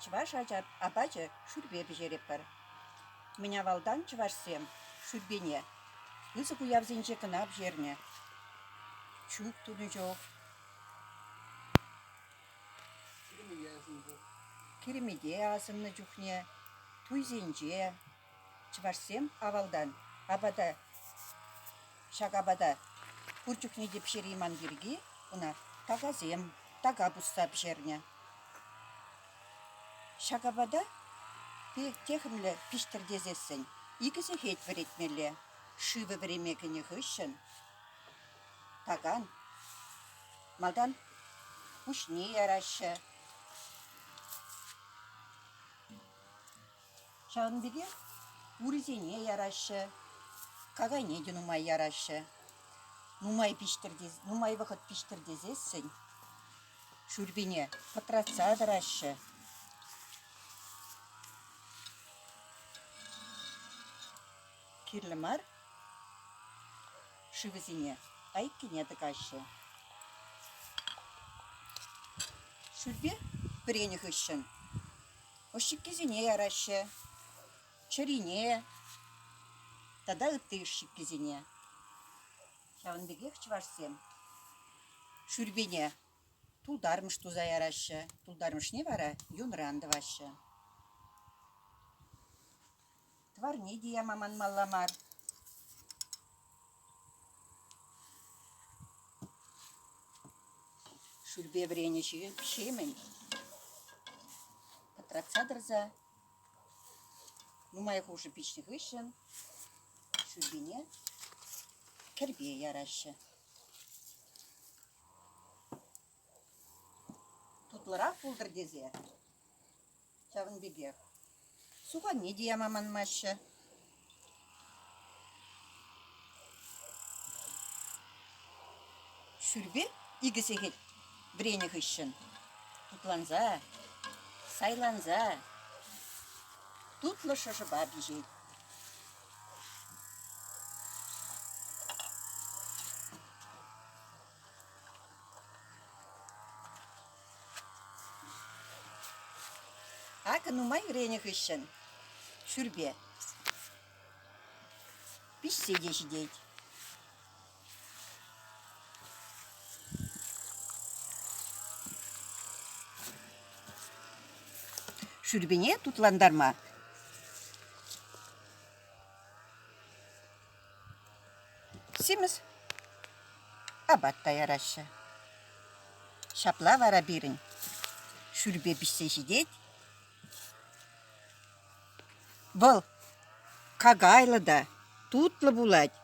Чӑваш апачӗ шӳрпе пӗҫеретпӗр. Мӗн авалтан чӑвашсем шӳрпене пысӑк уявсенче кӑна пӗҫернӗ. Чӳк тунӑ чух, Киремете асӑннӑ чухне, туйсенче чӑвашсем авалтан апата ҫак апата пур чухне те пӗҫерейман пирки ӑна такасем, така пусса пӗҫернӗ. Ҫак апата техӗмлӗ пиҫтӗр тесессӗн икӗ сехет вӗретмелле. Шывӗ вӗреме кӗнӗ хыҫҫӑн такан малтан пуҫне яраҫҫӗ. Ҫавӑн пекех урисене яраҫҫӗ, какайне те нумай яраҫҫӗ. Нумай пиҫтӗр нумай вӑхӑт пиҫтӗр тесессӗн шӳрпене пӑтратса тӑраҫҫӗ. Кирлӗ мар шывӗсене айккине тӑкаҫҫӗ. Шӳрпе вӗренӗ хыҫҫӑн ӑшчиккисене яраҫҫӗ, чӗрине тата ытти ӑшчиккисене. Ҫавӑн пекех чӑвашсем шӳрпене тултармӑш туса яраҫҫӗ, тултармӑшне вара юнран тӑваҫҫӗ. Тӑварне те яма манмалла мар. Шӳрпе вӗренӗ ҫемӗн пӑтратса тӑрса нумай хушӑ пиҫнӗ хыҫҫӑн шӳрпене кӗрпе яраҫҫӗ. Тутлӑрах пултӑр тесе ҫавӑн пекех суханне те яма манмаҫҫӗ. Шӳрпе икӗ сехет вӗренӗ хыҫҫӑн тутланса, сайланса тутлӑ шӑршӑпа пиҫет. Акӑ нумай вӗренӗ хыҫҫӑн шӳрпе пиҫсе те ҫитет. Шӳрпене тутлантарма симӗс апат та яраҫҫӗ. Ҫапла вара пирӗн шӳрпе пиҫсе ҫитет. Вӑл какайлӑ та тутлӑ пулать,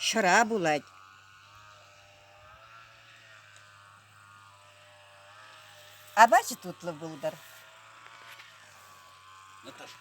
ҫӑра пулать. Апачӗ тутлӑ пултӑр. Наташа.